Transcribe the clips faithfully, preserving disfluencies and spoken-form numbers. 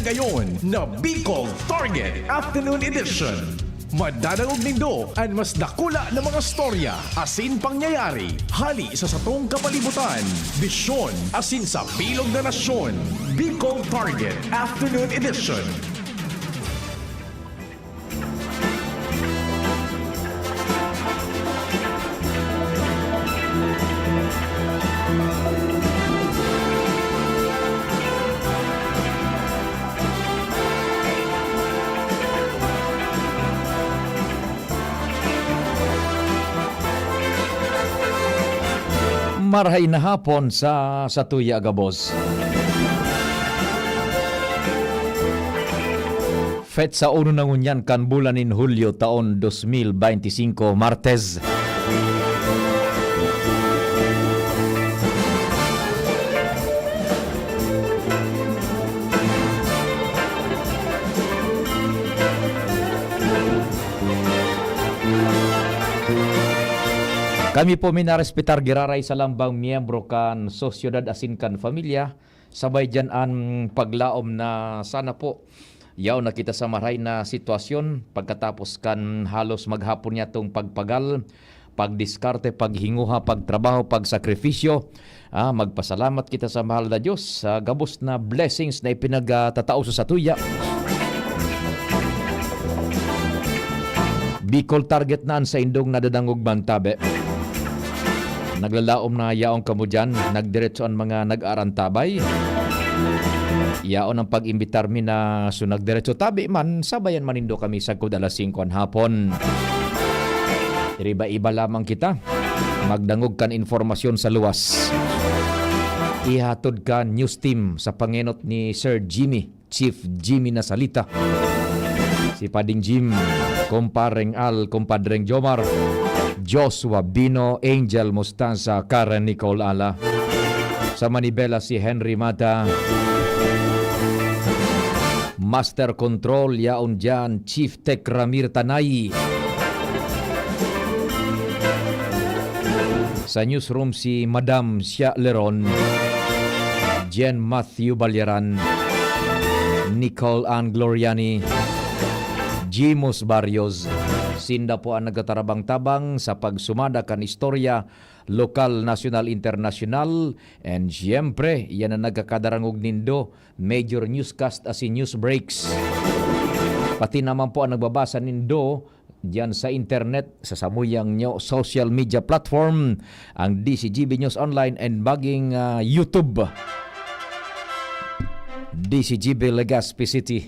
Ngayon na Bicol Target Afternoon Edition. Madadangog nindo an mas dakula na mga storya asin pangyayari hali sa satong kapalibutan, bisyon asin sa bilog na nasyon. Bicol Target Afternoon Edition. Marhay na hapon sa satuya gabos. Petsa uno na ngunyan kan bulan nin Hulyo taon dos mil beinti singko, Martes. Kami po minarespetar giraray sa lambang miyembro kan sosyedad asin kan pamilya. Sabay diyan an paglaom na sana po yaon na kita sa maray na sitwasyon pagkatapos kan halos maghapon niyatong pagpagal, pagdiskarte, paghinguha, pagtrabaho, pagsakripisyo. Ah, magpasalamat kita sa mahal na Diyos sa gabos na blessings na ipinagtatao sa satuya. Bicol Target na an saindong nadadangog man tabi. Naglalaom na yaon kamo diyan, nagdiretso an mga nag-aarantabay. Yaon ang pag-imbitar mi na so nagdiretso tabi man, sabayan man nindo kami sagkod alas singko an hapon. Iriba-iba lamang kita. Magdangog kan impormasyon sa luwas. Ihatod kan news team sa pangenot ni Sir Jimmy, Chief Jimmy Nasalita. Si Pading Jim, Kompareng Al, Kompadreng Jomar, Joshua Bino, Angel Mostaza, Karen Nicole Ala. Sa manibela si Henry Mata. Master Control, yaon diyan, Chief Tech Ramir Tanay. Sa newsroom si Madam Sia Leron, Jen Matthew Balyaran, Nicole Ann Gloriani, Jimos Barrios. Sinda po ang nagtatarabang-tabang sa pagsumada kan istorya, lokal, nasyonal, internasyonal. And siyempre, yan ang nagkakadarangog nindo, major newscast asin news breaks. Pati naman po ang nagbabasa nindo diyan sa internet, sa samuyang nyo social media platform, ang D C G B News Online and maging, ah, YouTube. D C G B Legazpi City.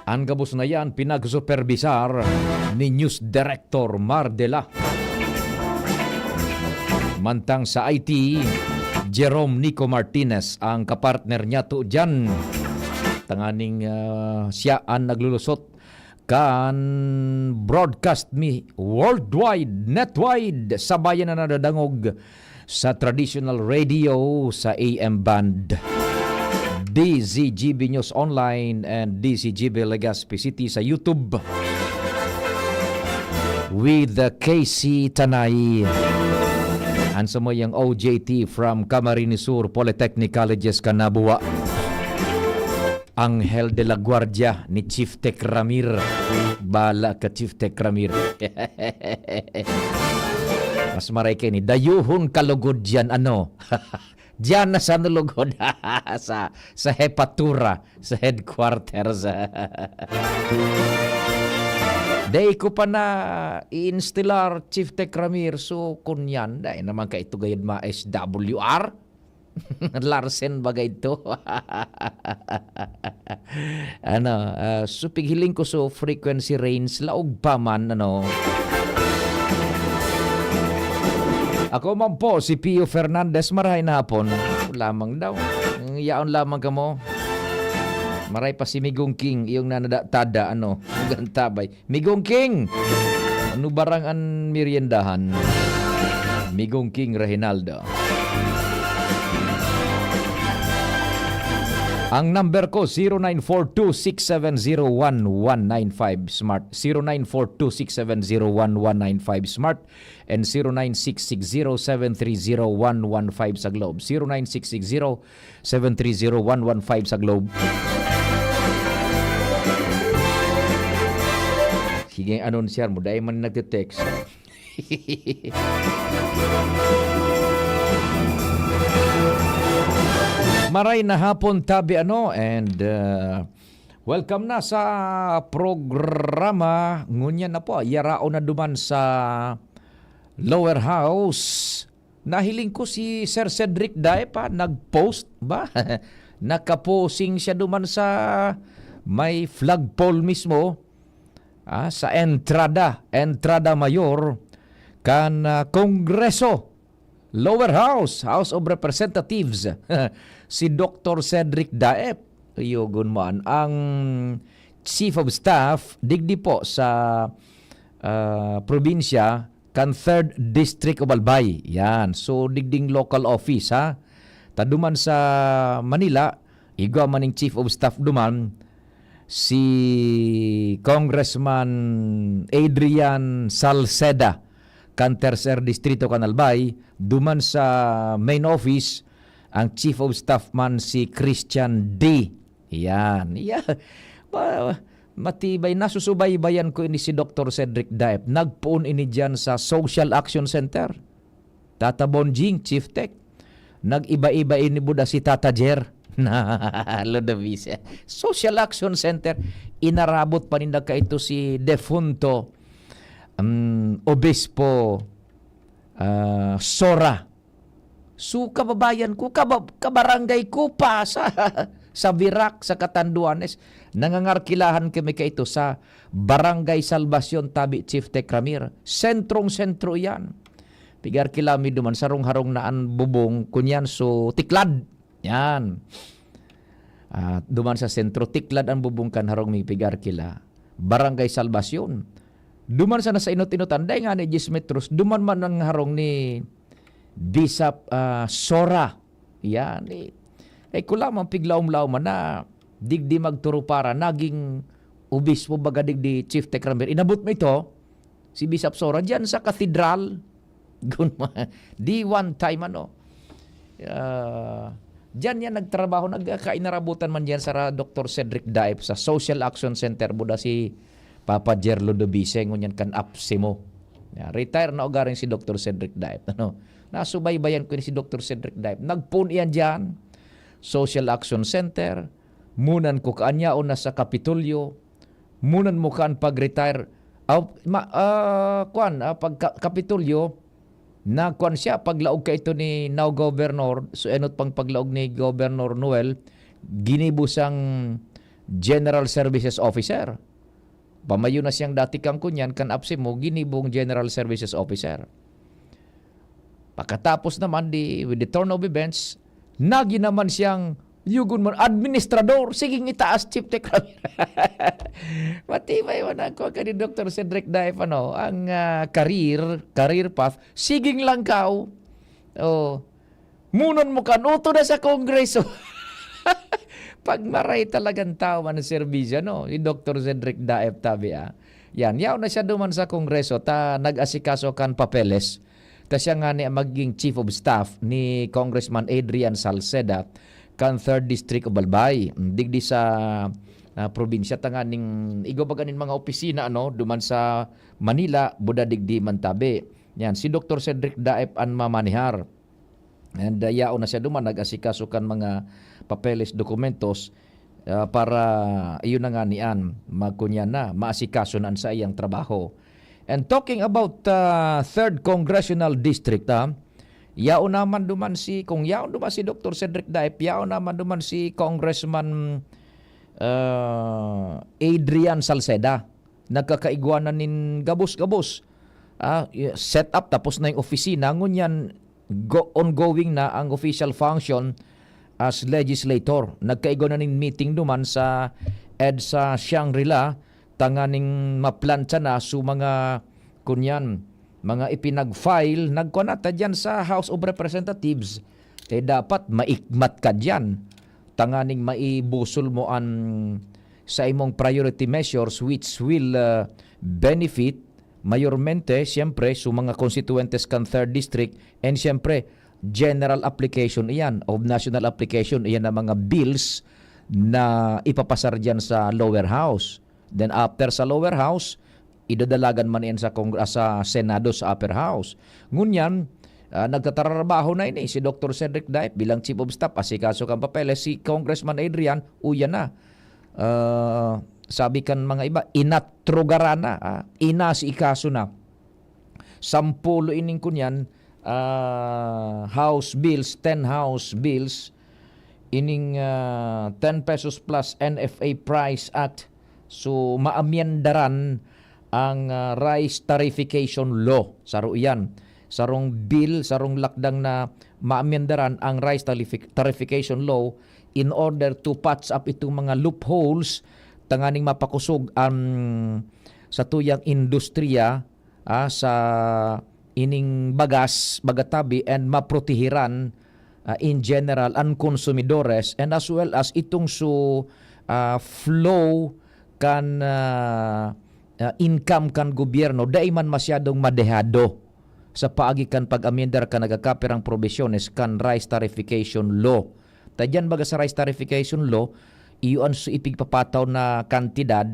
An gabos na yan pinagsupervisar ni News Director Mar Dela. Mantang sa I T, Jerome Nico Martinez ang kapartner niya to dyan. Tanganing, ah, siya ang naglulusot kan broadcast mi worldwide, netwide, sabayan na nadadangog sa traditional radio sa A M band. D Z G B News Online and D Z G B Legazpi City sa YouTube with K C Tanay. An samuyang O J T from Camarines Sur Polytechnic Colleges, Canaboa. Angel de la Guardia ni Chief Tech Ramir. Bala ka, Chief Tech Ramir. Mas maray kaini. Dayuhon ka lugod diyan, ano? Diyan na sa nulugod. Sa, sa hepatura, sa headquarters. Dai ko pa na i-instilar, Chief Tech Ramir. So, kunyan, dai naman ka ito gayud ma-S W R. Larsen baga ito. Ano, ah, so pighiling ko so frequency range, laog pa man, ano. Ako man po, si Pio Fernandez, marahay na hapon. Ako lamang daw. Yaon lamang kamo. Maray pa si Migong King, iyong nanada-tada, ano, gantabay. Migong King! Ano barang an meriendahan? Migong King Reginaldo. Ang number ko, zero nine four two six seven zero one one nine five Smart, zero nine four two six seven zero one one nine five Smart, and zero nine six six zero seven three zero one one five sa Globe. Zero nine six six zero seven three zero one one five sa Globe. Sige, anunsyar mo, dai man nagte-text. Maray na hapon, tabi ano, and, uh, welcome na sa programa. Ngunyan na po, yaraon na duman sa Lower House. Nahiling ko si Sir Cedric Dae pa, nag-post ba? Nakaposing siya duman sa may flagpole mismo, ah, sa entrada, entrada mayor kan, ah, Kongreso, Lower House, House of Representatives, si Doktor Cedric Daep. Iyogon mo an, ang Chief of Staff digdi po sa, ah, probinsya kan Third District of Albay. Yan. So, digding local office, ha? Ta duman sa Manila, igwa man ning Chief of Staff duman, si Congressman Adrian Salceda kan Tercer Distrito kan Albay, duman sa main office, ang Chief of Staff man si Christian D. Yan. Yeah. Ma-, matibay. Nasusubaybayan ko ini si Doktor Cedric Daep. Nagpoon ini diyan sa Social Action Center. Tata Bonjing, Chief Tech. Nag-iba-iba ini buda si Tata Jer. Lodovice. Social Action Center. Inarabot pa ninda kaito si defunto, um, Obispo, ah, Sora. So, kababayan ko, kaba-, kabarangay ko pa sa, sa Virac, sa Catanduanes. Nangangarkilahan kami kaito sa Barangay Salvacion, tabi Chief Tech Ramir. Sentrong-sentro iyan. Pigarkila mi duman, sarong-harong na an bubong, kunyan, so, tiklad. Yan. Ah, duman sa sentro, tiklad an bubong kan harong mi pigarkila. Barangay Salvacion. Duman sana sa inot-inotan, dai ngani diyes metros, duman man ang harong ni Bishop, ah, Sora. Yan, eh. Ay, ko lamang piglaom-laom na digdi magturo para naging obispo, baga digdi Chief Tech Ramir. Inabot mo ito, si Bishop Sora, diyan sa katedral. Gun-, di one time, ano. Ah, diyan yan nagtrabaho, nagkainarabutan man diyan sa ra-, Doktor Cedric Daep sa Social Action Center, buda si Papa Jer Lodovice, ngunyan kan APSEMO. Ya, retire na ugaring si Doktor Cedric Daep, ano. Nasubaybayan ko ni si Doktor Cedric Daep. Nagpoon iyan diyan, Social Action Center, munan ko kaanyaon na sa Kapitolyo, munan mo kan pag-retire. Aw, ma-, ah, kwan, ah, pag ka-, Kapitolyo, nagkwan siya, paglaog kaito ni now Governor, so enot pang paglaog ni Governor Noel, ginibo siyang General Services Officer. Pamayo na siyang dati kan kunyan, kan APSEMO, ginibong General Services Officer. Pakatapos naman di, with the turn of events, nagi naman siyang yugon man, administrador, siging itaas, Chief Tech Ramir. Matibay man ang kuwan ka ni Doktor Cedric Daep, ano, ang, ah, career, career path, siging langkaw. Oh, munon mo kan uto na sa Kongreso. Pag maray talagang tao man ang serbisyo, no? Si Doktor Cedric Daep, tabi, ah. Yan, yaon na siya duman sa Kongreso, ta nag-asikaso kan papeles. Ta siya ngani ang magiging chief of staff ni Congressman Adrian Salceda kan Third District of Albay. Digdi sa, ah, probinsya, tanganing igwa baga nin mga opisina, ano, duman sa Manila, buda digdi man tabi. Yan, si Doktor Cedric Daep an mamanihar. And, uh, yaon na siya duman, nag-asikaso kan mga papeles, dokumentos, uh, para iyo na nga niyan, magkunyan na, maasikaso na an saiyang trabaho. And talking about, uh, Third Congressional District, ah, yaon naman duman si, kung yaon duman si Doktor Cedric Daep, yaon naman duman si Congressman, uh, Adrian Salceda. Nagkakaigwa na nin gabos-gabos. Ah, y-, set up, tapos na yung opisina. Ngunyan, go-, ongoing na ang official function as legislator. Nagkaigwa na nin meeting duman sa EDSA Shangri-La, tanganing maplantsa na su mga, kunyan, mga ipinag-file, nagkuha na ta dyan sa House of Representatives. Eh, dapat maikmat ka dyan. tanganing maibusol mo an sa imong priority measures which will, ah, benefit mayormente, siyempre, sa mga constituents kan third District, and siyempre, general application iyan, of national application, iyan ang mga bills na ipapasar diyan sa lower house. Then after sa lower house, idadalagan man iyan sa Cong-, ah, sa Senado, sa upper house. Ngunyan, ah, nagtatrabaho na ini si Doctor Cedric Dait bilang Chief of Staff, asikaso kan papeles. Si Congressman Adrian, uya na. Ah, sabi kan mga iba, inatrogaran na, ah, inasikaso na. Sampulo ining kunyan, ah, house bills, ten house bills, ining, ah, ten pesos plus N F A Price Act. So, maamyendaran ang, ah, rice tarification law. Saro iyan. Sarong bill, sarong lakdang na maamyendaran ang rice tarifi-, tarification law in order to patch up itong mga loopholes tanganing mapakosog ang satuyang industriya, ah, sa ining bagas, baga tabi, and maprotehiran, ah, in general, ang konsumidores, and as well as itong su-, ah, flow kan, ah, ah, income kan gobyerno, dai man masyadong madehado sa paagi kan pag-amyendar kan nagkakapirang probisyones kan rice tarification law. Ta diyan baga sa rice tarification law, iyo an su-, ipigpapataw na kantidad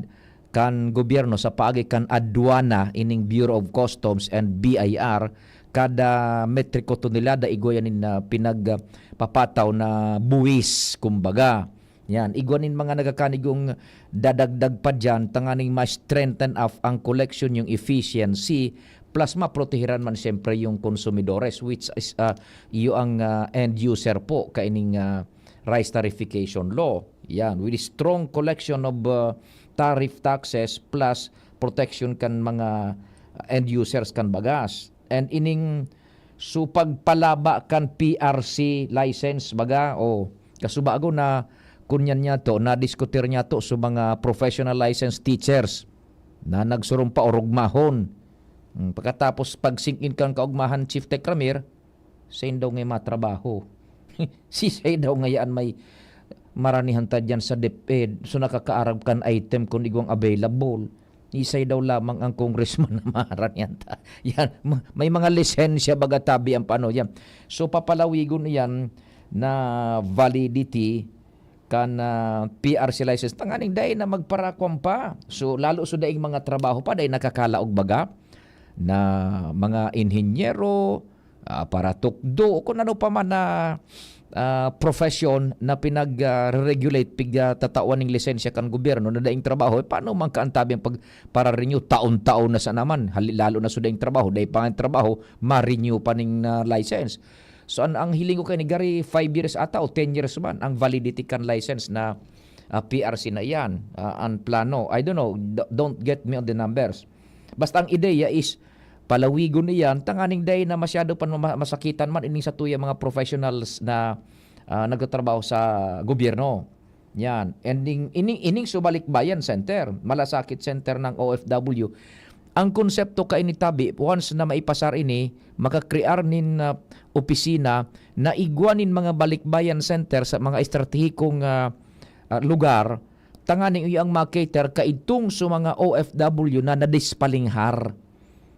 kan gobyerno sa paagi kan adwana, ining Bureau of Customs and B I R, kada metriko tonelada igwa yan in, ah, pinagpapataw na buwis, kumbaga. Yan, igwa nin mga nagkakanigong dadagdag pa diyan tanganing ma-strengthen up ang collection, yung efficiency, plus maprotehiran man siyempre yung konsumidores, which is, ah, iyo ang, ah, end user po kaining, ah, rice tarification law. Yan, with strong collection of, ah, tariff taxes plus protection kan mga end users kan bagas. And ining so pagpalaba kan P R C license, baga, o kasubago na kunyan niya to, nadiskutir niya to sa mga professional licensed teachers na nagsurong pa orugmahon. Hmm, pagkatapos pag-sink in kan kaugmahan, Chief Tech Ramir, sain daw ngay matrabaho. Si sain daw ngay an may maranihan ta diyan sa DepEd, so nakakaarab kan item kung igwang available. Isay daw lamang ang congressman na maharanihan ta. Yan, ma-, may mga lisensya baga tabi ang paano yan. So, papalawigon iyan na validity kan, ah, P R C license. Tanganing dai na magparakwang pa. So, lalo sa daing mga trabaho pa, dai nakakalaog baga na mga inhenyero, ah, paratukdo, o kung ano pa man na, ah, profesyon na pinag, ah, re-regulate, pig, ah, tatawan ning lisensya kan gobyerno na daing trabaho, eh, paano man kaantabi ang pag-, para-renew? Taon-taon na sa naman, hali-, lalo na sa daing trabaho, dai pa nga trabaho, ma-renew pa ning, ah, license. So, an-, ang hiling ko kay ni Gary, five years ata o ten years man ang validity kan license na, ah, P R C na iyan, ah, ang plano. I don't know, d-, don't get me on the numbers. Basta ang ideya is palawigon iyan, tanganing dai na masyado pa ma-, masakitan man ining satuyang mga professionals na, ah, nagtatrabaho sa gobyerno. Yan. And ining, ining, ining Subalikbayan Center, Malasakit Center ng O F W. Ang konsepto kaini tabi, once na maipasar ini, makakrear nin, ah, opisina na igwa nin mga balikbayan center sa mga estratehikong, ah, ah, lugar, tanganing iyo ang ma-cater kaidtong sa mga O F W na nadispalinghar,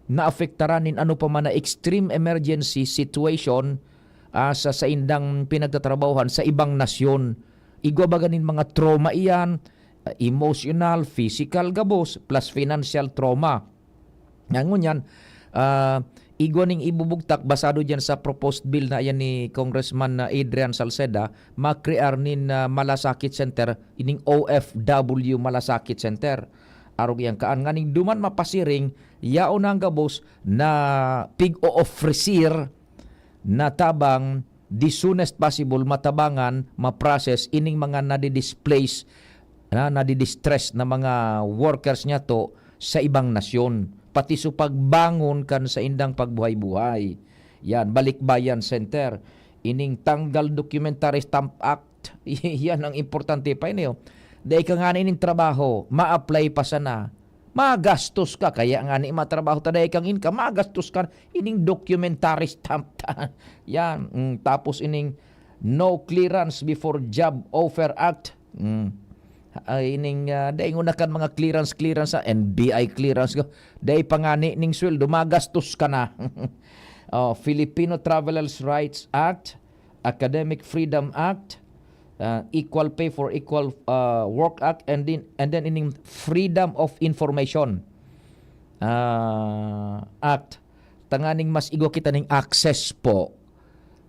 naapektaran nin ano pa man na extreme emergency situation, ah, sa saindang pinagtatrabahohan sa ibang nasyon. Igwa baga nin mga trauma iyan, ah, emotional, physical gabos, plus financial trauma. Nga ngunyan, ah, igwa ning ibubugtak basado diyan sa proposed bill na iyan ni Congressman, ah, Adrian Salceda, makrear nin, ah, Malasakit Center, ining O F W Malasakit Center. Arog iyan kaan nganing duman mapasiring, yaon na ang gabos na pig-o-ofrecer na tabang, the soonest possible, matabangan, ma-process ining mga nadi-displace, na nadi-distress na mga workers niyato sa ibang nasyon, pati sa pagbangon kan saindang pagbuhay-buhay. Yan, Balikbayan Center. Ining Tanggal Documentary Stamp Act, yan ang importante pa ini, oh. Dai ka ngani ning trabaho, ma-apply pa sana. Magastos ka, kaya ngani matrabaho ta, dai kang income, magastos ka, ining documentary stamp ta. Yan, mm, tapos ining No Clearance Before Job Offer Act. Mm. Ay, ining, ah, dai nguna kan mga clearance, clearance, ah, N B I clearance ko. Dai pa ngani ning sweldo, magastos ka na. Oh, Filipino Travelers Rights Act, Academic Freedom Act, ah, Equal Pay for Equal, ah, Work Act, and then, and then ining Freedom of Information, ah, Act. Tanganing mas igwa kita ning access po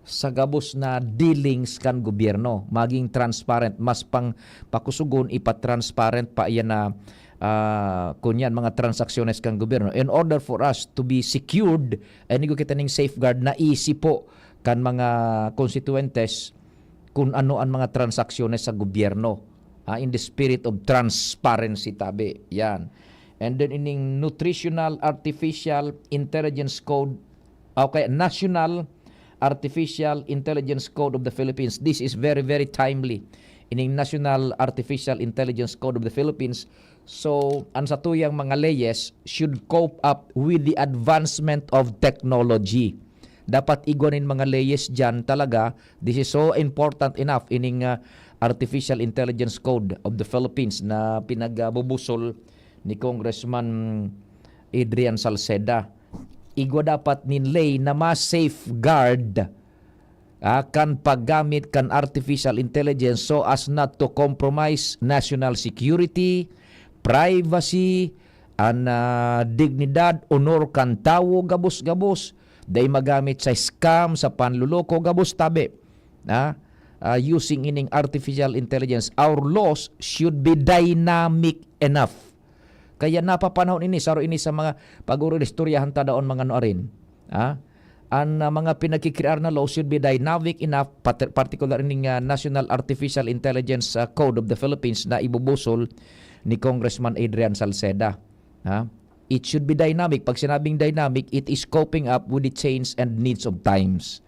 sa gabos na dealings kan gobyerno, maging transparent, mas pang pakusugon, ipa-transparent pa iyan na, ah, kunyan, mga transaksyones kan gobyerno. In order for us to be secured, ay nigo kita ning safeguard na isi po kan mga konstituentes kun ano an mga transaksyones sa gobyerno, ah, in the spirit of transparency, tabi. Yan. And then ining Nutritional Artificial Intelligence Code, okay, National Artificial Intelligence Code of the Philippines. This is very, very timely. Ining National Artificial Intelligence Code of the Philippines. So, ang satuyang mga leyes should cope up with the advancement of technology. Dapat igwa nin mga leyes diyan talaga. This is so important enough ining, ah, Artificial Intelligence Code of the Philippines na pinagbubusol ni Congressman Adrian Salceda. Igwa dapat nin ley na mas safeguard, ah, kan paggamit kan artificial intelligence so as not to compromise national security, privacy, an, ah, dignidad, honor kan tawo, gabos-gabos. Dai magamit sa scam, sa panloloko, gabos tabi. Ah, ah, using ining artificial intelligence, our laws should be dynamic enough. Kaya napapanahon ini, saro ini sa mga pag-urulistoryahan ta daon mga nuarin. Ah, an, ah, mga pinagkikrear na law should be dynamic enough, pat-, particular ining, ah, National Artificial Intelligence, ah, Code of the Philippines na ibubusol ni Congressman Adrian Salceda. Ha? It should be dynamic. Pag sinabing dynamic, it is coping up with the change and needs of times.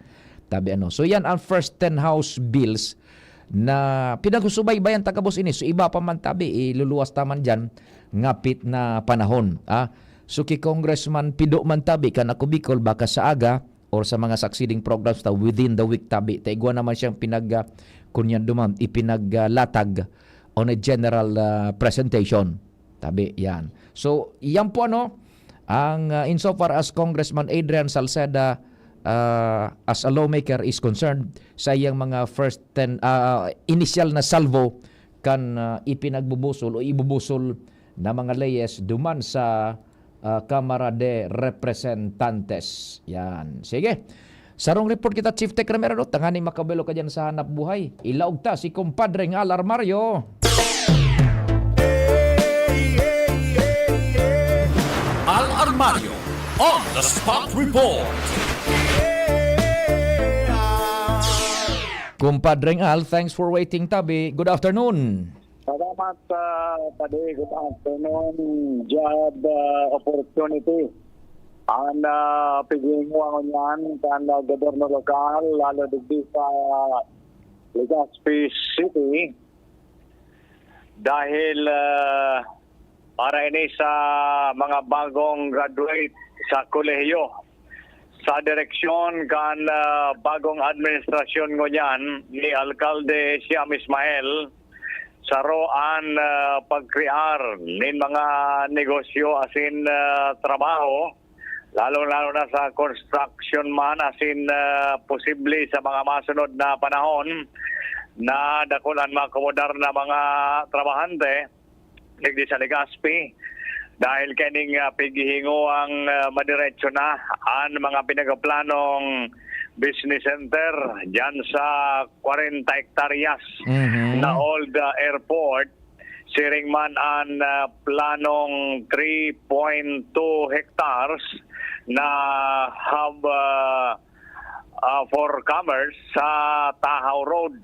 Tabi ano. So yan ang first ten House bills na pinagsusubaybayan ta gabos ini. So iba pa man tabi, iluluwas ta man diyan ngapit na panahon. Ah, so ki Congressman Pido man tabi, kan Ako Bicol, baka sa aga or sa mga succeeding programs ta within the week tabi. Ta igwa naman siyang pinag, ah, kunyan duman, ipinaglatag on a general, ah, presentation. Tabi, yan. So, yan po ano, ang, ah, insofar as Congressman Adrian Salceda, ah, as a lawmaker is concerned, sa iyang mga first ten, ah, initial na salvo kan, ah, ipinagbubusol o ibubusol na mga leyes duman sa, ah, Kamara de Representantes. Yan. Sige. Sarong report kita, Chief Tech Remerado, tanganing makabelo ka dyan sa hanap buhay. Ilaog ta si Compadre ng Al Armario. Al Armario on the Spot Report. Compadre ng Al, thanks for waiting, tabi. Good afternoon. Salamat, ah, Padi. Good afternoon. Job, ah, opportunity. Ang, ah, pighinguan niyan kan, ah, gobyerno lokal, lalo digdi sa Legazpi City. Dahil, ah, para ini sa mga bagong graduate sa kolehiyo, sa direksyon kan, ah, bagong administrasyon ngunyan ni Alkalde Siam Ismael, saro an, ah, pagkrear nin mga negosyo asin, ah, trabaho, lalong-lalo na sa construction man asin, ah, posible sa mga masunod na panahon na dakul an maakomodar na mga trabahante digdi sa Legazpi. Dahil kaning, ah, pighihingo ang, ah, madiretso na an mga pinagaplanong business center diyan sa kwarenta hektaryas Mhm. na old, ah, airport. Siring man an, ah, planong three point two hectares na hub, ah, ah, for commerce sa Tahaw Road.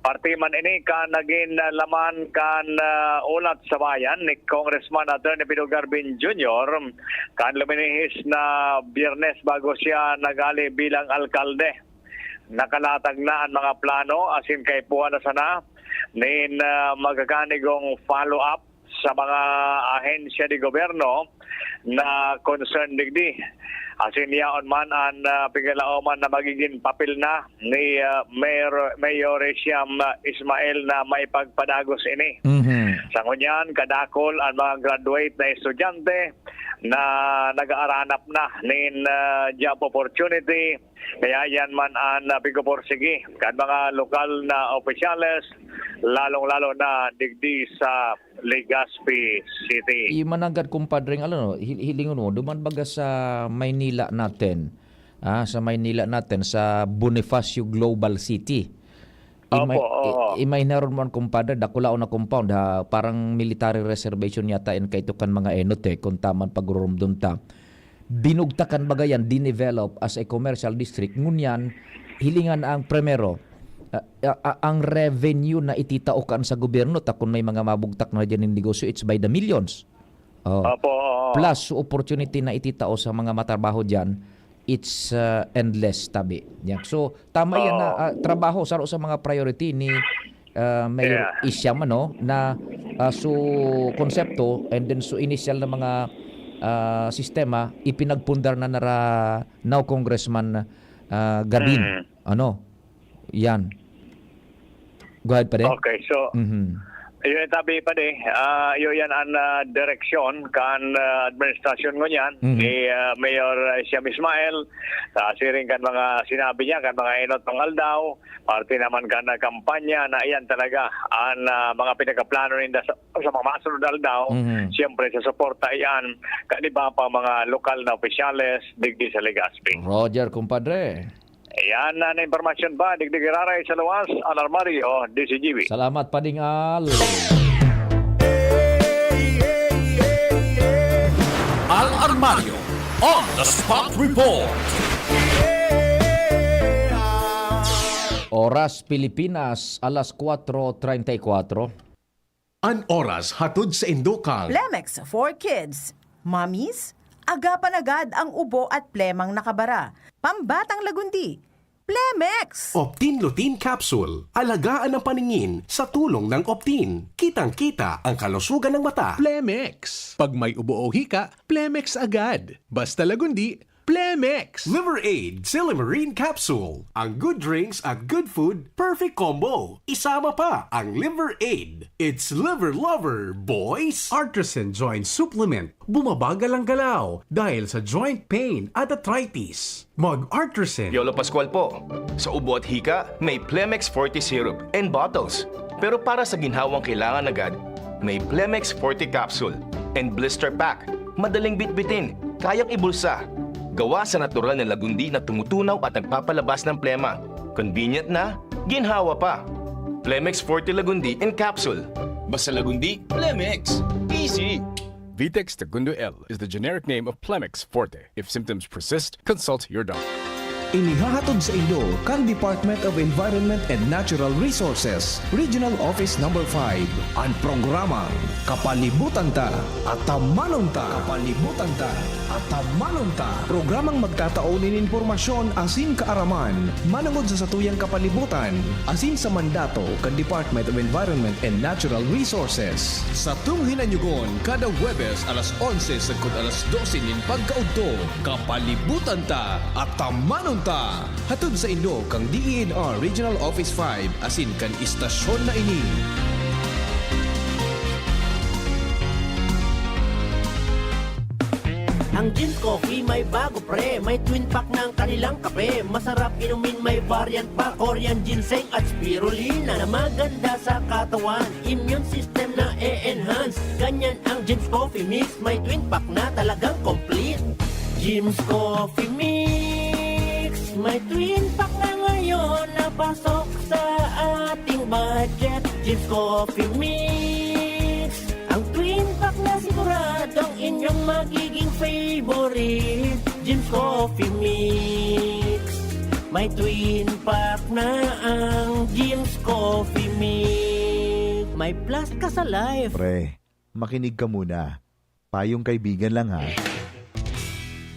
Parte man ini kan nagin laman kan, ah, Ulat sa Bayan ni Congressman Attorney Pido Garbin Junior kan luminihis na Biyernes bago siya naghale bilang alkalde. Nakalatag na an mga plano asin kaipuhan na sana nin, ah, magaganigong follow-up sa mga ahensya de gobyerno na concerned digdi. Asin yaon man an, ah, pigalaoman na magigin papel na ni, ah, Mayor, Mayor Resiam, ah, Ismael na maipagpadagos ini. Mhm. Sa ngunyan, kadakol an mga graduate na estudyante na nag-aaranap na nin, ah, job opportunity. Kaya yan man an, ah, pigpupursigi kan mga lokal na opisyales, lalong-lalo na digdi sa Legazpi City. Imananggad, kumpadre, ng, ano, hi-, hilingon mo, duman baga sa Maynila natin, ah, sa Maynila natin, sa Bonifacio Global City. Ima-, Opo, oo. i-, imaginaron mo an, kumpadre, dakulaon na compound, ha, parang military reservation yata yan kaito kan mga enot, eh, kung taman pagururumdom ta. Binugtakan baga yan, dinevelop as a commercial district. Ngunyan, hilingan ang primero, ah, ah, ah, ang revenue na ititao kan sa gobyerno, ta kun may mga mabugtak na dyan yung negosyo, it's by the millions. Oh. Opo, oo. Plus, opportunity na ititao sa mga matrabaho dyan, it's, ah, endless, tabi. Yan. So, tama yan na, Oo. ah, trabaho, saro sa mga priority ni, ah, Mayor Yeah. Isyam, ano, na, ah, su konsepto and then su initial na mga, ah, sistema, ipinagpundar na nara now Congressman, ah, Gabin. Mm. Ano? Yan. Go ahead, pare. Okay, so, Mhm. yun ang tabi, pare. Ah, yun yan ang, ah, direksyon kan, ah, administrasyon ngunyan Mhm. ni, ah, Mayor, ah, Siam Ismael. Sa siring kan mga sinabi niya, kan mga enot pang aldaw, parte naman kan, ah, kampanya na iyan talaga ang, ah, mga pinagkaplano ninda sa, sa mga masunod na aldaw. Mhm. Siyempre, sa suporta iyan kan iba pa mga lokal na opisyales digdi sa Legazpi. Roger, kumpadre. Yan na, na impormasyon pa, digdi giraray sa luwas, Al Armario, D C G B. Salamat, Pading Al. Al Armario on the spot report. Oras Pilipinas, alas kwatro treinta y cuatro. An oras hatod sa indo kan Plemex for Kids. Mommies, agapan agad ang ubo at plemang nakabara. Pambatang lagundi, Plemex! Optin Lutein Capsule. Alagaan ang paningin sa tulong ng Optin. Kitang-kita ang kalusugan ng mata. Plemex. Pag may ubo o hika, Plemex agad. Basta lagundi, Plemex. Liver Aid, Silymarin Capsule. Ang good drinks at good food, perfect combo. Isama pa ang Liver Aid. It's Liver Lover, boys! Artisan Joint Supplement. Bumabagal ang galaw dahil sa joint pain at arthritis. Mag-Artisan. Piolo Pascual po. Sa ubo at hika, may Plemex Forte Syrup and bottles. Pero para sa ginhawang kailangan agad, may Plemex Forte Capsule and Blister Pack. Madaling bitbitin, kayang ibulsa. Gawa sa natural na lagundi na tumutunaw at nagpapalabas ng plema. Convenient na, ginhawa pa. Plemex Forte Lagundi in Capsule. Basta lagundi, Plemex. Easy! Vitex Segundo L is the generic name of Plemex Forte. If symptoms persist, consult your doctor. Inihahatod sa indo kan Department of Environment and Natural Resources, Regional Office Number five, an programang Kapalibutan Ta, Atamanon Ta. Kapalibutan Ta, Atamanon Ta. Programang magtatao nin impormasyon asin kaaraman manongod sa satuyang kapalibutan asin sa mandato kan Department of Environment and Natural Resources. Satong hinanyugon kada Huwebes alas onse sagkod alas dose nin pagkaudto, Kapalibutan Ta, Atamanon Ta. Hatod sa indo kan D E N R Regional Office five asin kan istasyon na ini. Ang Jim's Coffee may bago, pre. May twin pack ng kanilang kape. Masarap inumin, may variant pa. Korean ginseng at spirulina na maganda sa katawan. Immune system na e-enhance. Ganyan ang Jim's Coffee Mix. May twin pack na talagang complete. Jim's Coffee Mix. May twin pack na ngayon na pasok sa ating budget. Jim's Coffee Mix. Ang twin pack na siguradong inyong magiging favorite. Jim's Coffee Mix. May twin pack na ang Jim's Coffee Mix. May plus ka sa life. Pre, makinig ka muna. Payong kaibigan lang, ha.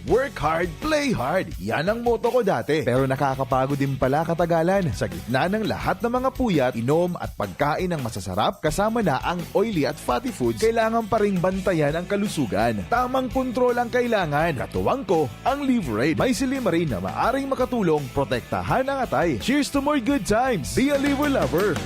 Work hard, play hard. Yan ang motto ko dati. Pero nakakapagod din pala katagalan. Sa gitna ng lahat ng mga puyat, inom at pagkain ng masasarap, kasama na ang oily at fatty foods, kailangan pa ring bantayan ang kalusugan. Tamang kontrol ang kailangan. Katuwang ko, ang Liverade. May silymarin na maaring makatulong protektahan ang atay. Cheers to more good times! Be a Liver Lover!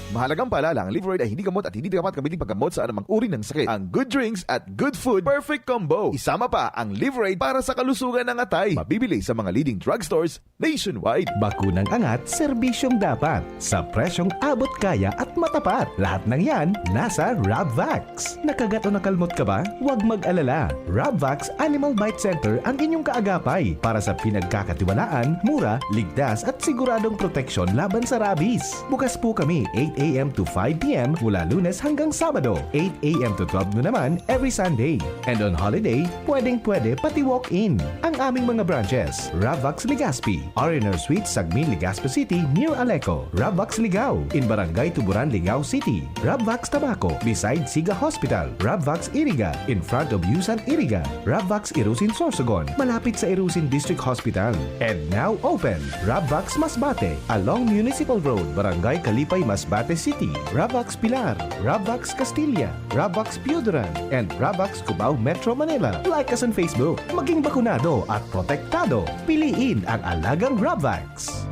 Mahalagang paalala, ang Liverade ay hindi gamot at hindi dapat gamitin paggamot sa anumang uri ng sakit. Ang good drinks at good food, perfect combo. Isama pa ang Liverade para sa kalusugan ng atay. Mabibili sa mga leading drugstores nationwide. Bakunang angat, serbisyong dapat, sa presyong abot kaya at matapat. Lahat ng yan, nasa Rabvax. Nakagat o nakalmot ka ba? Huwag mag-alala. Rabvax Animal Bite Center ang inyong kaagapay para sa pinagkakatiwalaan, mura, ligtas at siguradong proteksyon laban sa rabies. Bukas po kami eight a m to five p m mula Lunes hanggang Sabado, eight a m to twelve noon naman every Sunday. And on holiday, pwedeng-pwede pati walk-in. Ang aming mga branches, Rabvax Legazpi, R and R Suite, Sagmin, Legazpi City, near Aleco, Rabvax Ligao, in Barangay Tuburan, Ligao City, Rabvax Tabaco, beside Siga Hospital, Rabvax Iriga, in front of Yusan Iriga, Rabvax Irusin Sorsogon, malapit sa Irusin District Hospital. And now open, Rabvax Masbate, along Municipal Road, Barangay Kalipay, Masbate City, Rabvax Pilar, Rabvax Castilla, Rabvax Pioduran, and Rabvax Cubao, Metro Manila. Like us on Facebook. Maging bakunado at protektado. Piliin ang alagang Rabvax.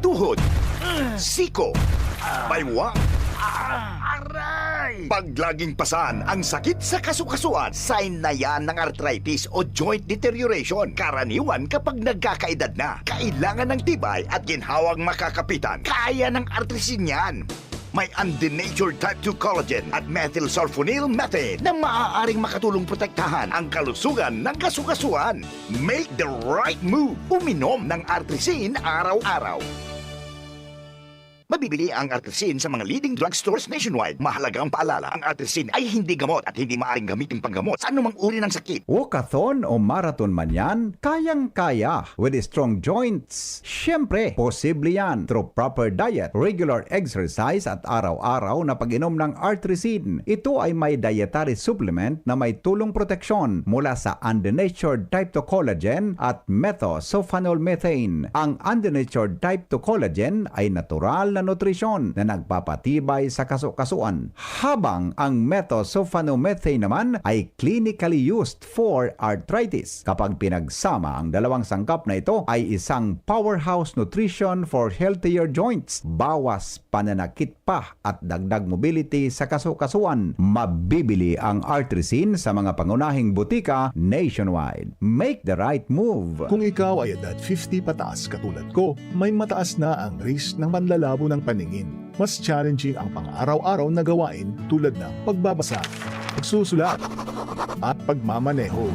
Tuhod, siko, baywang, aray! Pag laging pasan ang sakit sa kasukasuan, sign na yan ng arthritis o joint deterioration. Karaniwan kapag nagkakaedad na, kailangan ng tibay at ginhawang makakapitan. Kaya ng Artrisin yan. May undenatured type two collagen at methylsulfonyl methane na maaaring makatulong protektahan ang kalusugan ng kasukasuan. Make the right move. Uminom ng Artrisin araw-araw. Mabibili ang Artrisin sa mga leading drugstores nationwide. Mahalagang paalala, ang Artrisin ay hindi gamot at hindi maaaring gamitin panggamot sa anumang uri ng sakit. Walkathon o marathon man yan, kayang-kaya with strong joints. Siyempre, posible yan through proper diet, regular exercise at araw-araw na pag-inom ng Artrisin. Ito ay may dietary supplement na may tulong proteksyon mula sa undenatured type two collagen at methylsulfonyl methane. Ang undenatured type two collagen ay natural na nutrisyon na nagpapatibay sa kasukasuan, habang ang methylsulfonyl methane naman ay clinically used for arthritis. Kapag pinagsama, ang dalawang sangkap na ito ay isang powerhouse nutrition for healthier joints. Bawas pananakit pa at dagdag mobility sa kasukasuan. Mabibili ang Artrisin sa mga pangunahing butika nationwide. Make the right move. Kung ikaw ay edad fifty pataas katulad ko, may mataas na ang risk ng panlalabo ng paningin. Mas challenging ang pang-araw-araw na gawain tulad ng pagbabasa, pagsusulat, at pagmamaneho.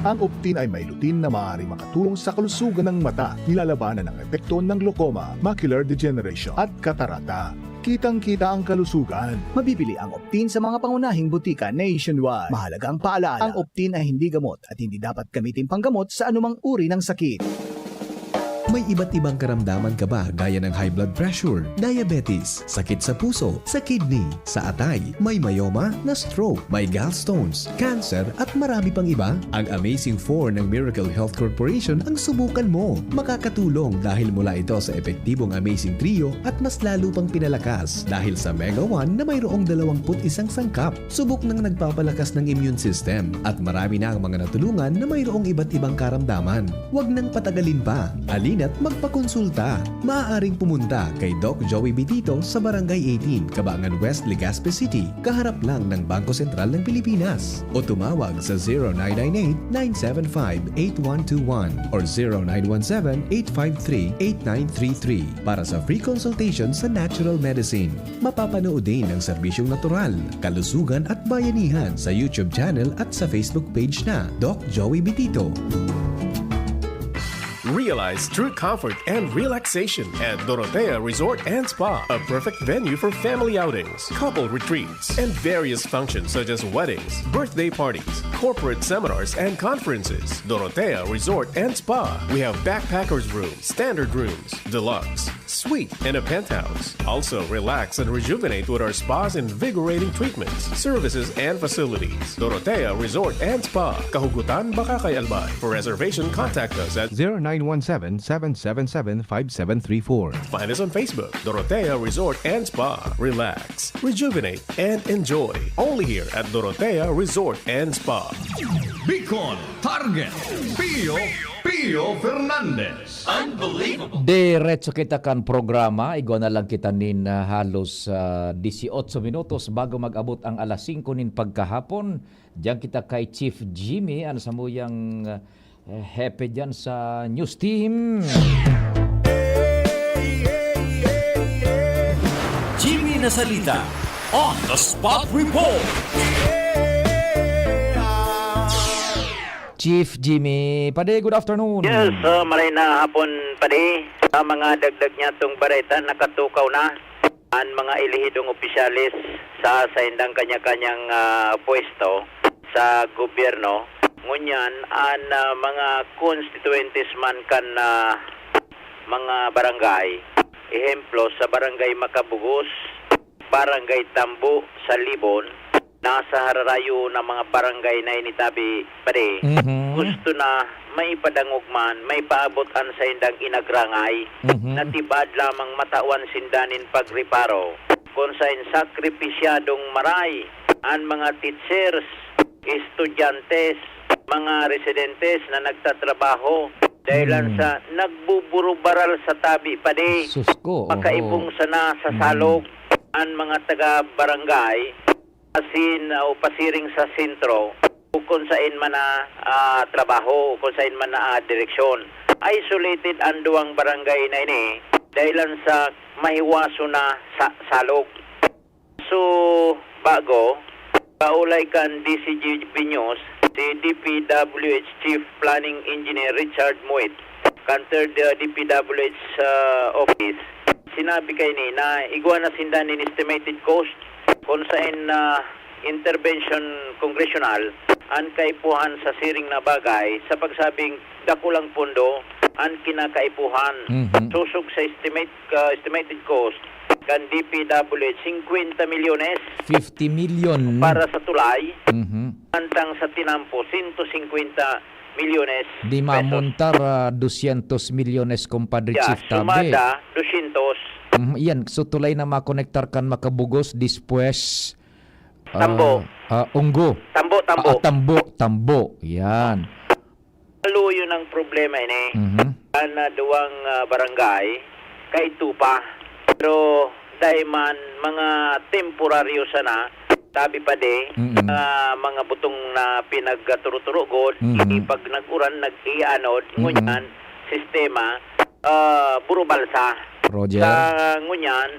Ang Optin ay may lutein na maaaring makatulong sa kalusugan ng mata, nilalabanan ang epekto ng glaucoma, macular degeneration, at katarata. Kitang-kita ang kalusugan. Mabibili ang Optin sa mga pangunahing butika nationwide. Mahalagang paalala, ang Optin ay hindi gamot at hindi dapat gamitin panggamot sa anumang uri ng sakit. May iba't ibang karamdaman ka ba, gaya ng high blood pressure, diabetes, sakit sa puso, sa kidney, sa atay, may myoma, na stroke, may gallstones, cancer, at marami pang iba? Ang Amazing four ng Miracle Health Corporation ang subukan mo. Makakatulong dahil mula ito sa epektibong Amazing Trio at mas lalo pang pinalakas dahil sa Mega one na mayroong dalawampu't isang sangkap. Subok nang nagpapalakas ng immune system at marami na ang mga natulungan na mayroong iba't ibang karamdaman. Huwag nang patagalin pa. Halina't magpakonsulta. Maaaring pumunta kay Doc Joey Bitito sa Barangay eighteen, Cabangan West, Legazpi City, kaharap lang ng Bangko Sentral ng Pilipinas. O tumawag sa zero nine nine eight, nine seven five, eight one two one or zero nine one seven, eight five three, eight nine three three para sa free consultation sa natural medicine. Mapapanood din ang serbisyong natural, kalusugan at bayanihan sa YouTube channel at sa Facebook page na Doc Joey Bitito. Realize true comfort and relaxation at Dorotea Resort and Spa, a perfect venue for family outings, couple retreats, and various functions such as weddings, birthday parties, corporate seminars, and conferences. Dorotea Resort and Spa. We have backpackers room, standard rooms, deluxe, Suite and a penthouse. Also, relax and rejuvenate with our spa's invigorating treatments, services, and facilities. Dorotea Resort and Spa, Kahugutan, Bacacay, Albay. For reservation, contact us at zero nine one seven, seven seven seven, five seven three four. Find us on Facebook, Dorotea Resort and Spa. Relax, rejuvenate, and enjoy. Only here at Dorotea Resort and Spa. Bicol Target, Pio, Pio Fernandez. Unbelievable. Diretso kita kan programa. Igwa na lang kita nin, ah, halos, ah, dieciocho minutos bago mag-abot ang alas singko nin pagkahapon. Diyan kita kay Chief Jimmy, ano sa muyang, ah, hepe diyan sa news team. Jimmy Nasalita on the spot report. Chief Jimmy, Pade, good afternoon. Yes, uh, maray na hapon, Pade. Sa mga dagdag niya tong bareta, nakatukaw na ang mga elehidong opisyalis sa saindang kanya-kanyang ah, pwesto sa gobyerno. Ngunyan, ang ah, mga constituentes man kan ah, mga barangay, ehemplo, sa Barangay Makabugos, Barangay Tambo sa Libon, nasa hararayo na mga barangay na ini, tabi, Pade, Mhm. gusto na may padangog man, may paabot an saindang inagrangay, Mhm. na tibad lamang matawan sinda nin pagreparo. Kun sain sakripisyadong maray an mga teachers, estudyante, mga residente na nagtatrabaho dahilan Hmm. sa nagbuburubaral sa tabi, Pade. Sus ko, oo. Makaibong sana sa Hmm. salog an mga taga-barangay, asin o pasiring sa sentro, o kun sain man na ah, trabaho, o kun sain man na ah, direksyon. Isolated an duwang barangay na ini dahilan sa mahiwaso na sa salog. So, bago, kaulay kan D C G B News, si D P W H Chief Planning Engineer Richard Muit, kan third uh, D P W H uh, office, sinabi kaini na igwa na sinda nin estimated cost kun sain na intervention congressional an kaipuhan sa siring na bagay sa pagsabing dakulang pondo an kinakaipuhan. Mhm. Sosog sa estimate ka estimated cost kan D P W H, singkwenta milyones fifty million. para sa tulay, Mhm. antang sa tinampo, sento singkwenta milyones Di pesos. Mamontar ah, dosyentos milyones, compadre Yeah, Chief Tabe. Sumada, dosyentos. Mhm, iyan, so tulay na makonektar kan Makabugos, Dispues, ah, Tambo. ah, Unggo. Tambo, tambo. Ah, Tambo, Tambo. Yan. Maluyo ng problema ini. Mhm. Kan ah, duwang ah, barangay, kay tupa. Pero dahil man, mga temporaryo sana, tabi, Pade, Mm-mm. ah, mga butong na pinagturo-turo god, Mhm. ini pag nag-uran, nag-ianod, Mm-mm. ngunyan, sistema, ah, burubalsa. Roger. Sa ngunyan,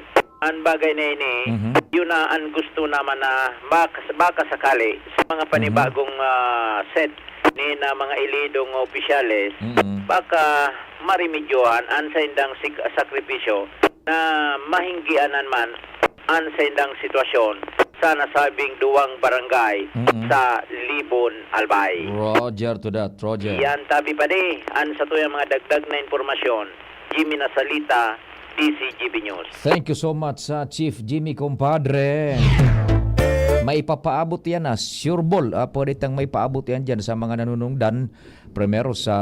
ang bagay na ini, Mhm. yun na ang gusto naman na baka, baka sakali sa mga panibagong ah, set ni na mga elidong opisyales, Mhm. baka marimedyohan ang saindang sik- sakripisyo na mahinggianan man ang saindang sitwasyon sa nasabing duwang barangay Mhm. sa Libon, Albay. Roger to that, Roger. Yan, tabi, Pade, ang satuyang mga dagdag na impormasyon. Jimmy Nasalita, D C G B News. Thank you so much sa Chief Jimmy, compadre. May papaabot yan na sure ball. Ah, pwede tang may paabot yan dyan sa mga nanunungdan. Primero sa